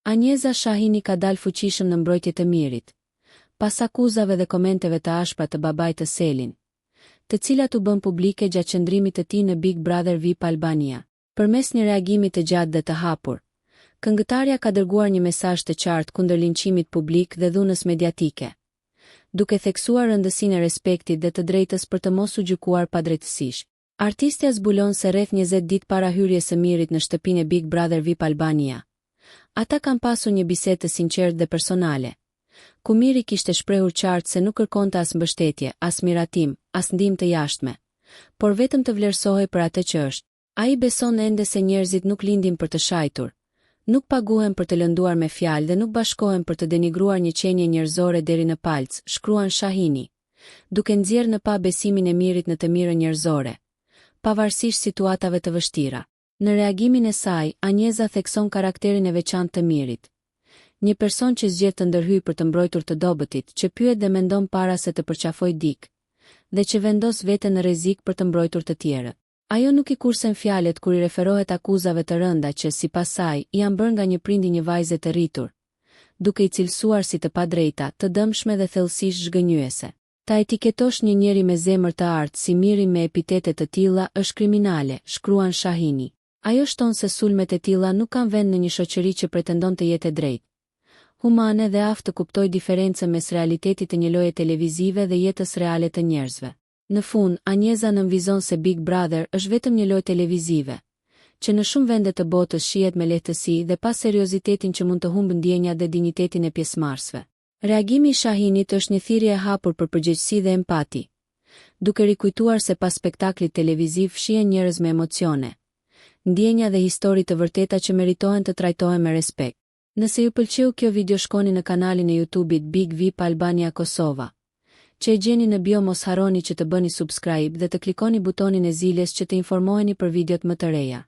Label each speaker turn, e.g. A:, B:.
A: Anjeza Shahini ka dalë fuqishëm në mbrojtje të Mirit, pas akuzave dhe komenteve të ashpra të babait të Selin, të cilat u bënë publike gjatë qëndrimit të tij në Big Brother VIP Albania. Përmes një reagimi të gjatë dhe të hapur, këngëtarja ka dërguar një mesazh të qartë kundër linçimit publik dhe dhunës mediatike, duke theksuar rëndësinë e respektit dhe të drejtës për të mos u gjykuar padrejtësisht. Artistja zbulon se rreth 20 ditë para hyrjes së Mirit në shtëpinë e Big Brother VIP Albania, ata kanë pasur një bisedë të sinqertë dhe personale, ku Miri kishte shprehur qartë se nuk kërkonte as mbështetje, as miratim, as ndihmë të jashtme, por vetëm të vlerësohej për atë që është. Ai beson ende se njerëzit nuk lindin për të shajtur, nuk paguhen për të lënduar me fjalë dhe nuk bashkohen për të denigruar një qenie njerëzore deri në palcë, shkruan Shahini, duke nxjerrë në pah besimin e Mirit në të mirën njerëzore, pavarësisht situatave të vështira. Në reagimin e saj, Anjeza thekson karakterin e veçantë të Mirit. Një person që zgjedh të ndërhyjë për të mbrojtur të dobëtit, që pyet dhe mendon para se të përqafojë dikë, dhe që vendos veten në rrezik për të mbrojtur të tjerët. Ajo nuk i kursen fjalët kur i referohet akuzave të rënda që, sipas saj, i janë bërë nga një prind i një vajze të rritur, duke i cilësuar si të padrejta, të dëmshme dhe thellësisht zhgënjyese. Ta etiketosh një njeri me zemër të artë si Miri me epitete të tilla është kriminale, shkruan Shahini. Ajo shton se sulmet e tilla nuk kanë vend në një shoqëri që pretendon të jetë e drejtë, humane dhe e aftë të kuptojë diferencën mes realitetit të një loje televizive dhe jetës reale të njerëzve. Në fund, Anjeza nënvizon se Big Brother është vetëm një lojë televizive, që në shumë vende të botës shihet me lehtësi dhe pa seriozitetin që mund të humbë ndjenjat dhe dinjitetin e pjesëmarrësve. Reagimi i Shahinit është një thirrje e hapur për përgjegjësi dhe empati, duke rikujtuar se pas spektaklit televiziv fshihen njerëz me emocione, ndjenja dhe histori të vërteta që meritohen të trajtohen me respekt. Nëse ju pëlqeu kjo video shkoni në kanalin e YouTube-it Big VIP Albania Kosova, që e gjeni në bio mos harroni që të bëni subscribe dhe të klikoni butonin e ziles që të informoheni për videot më të reja.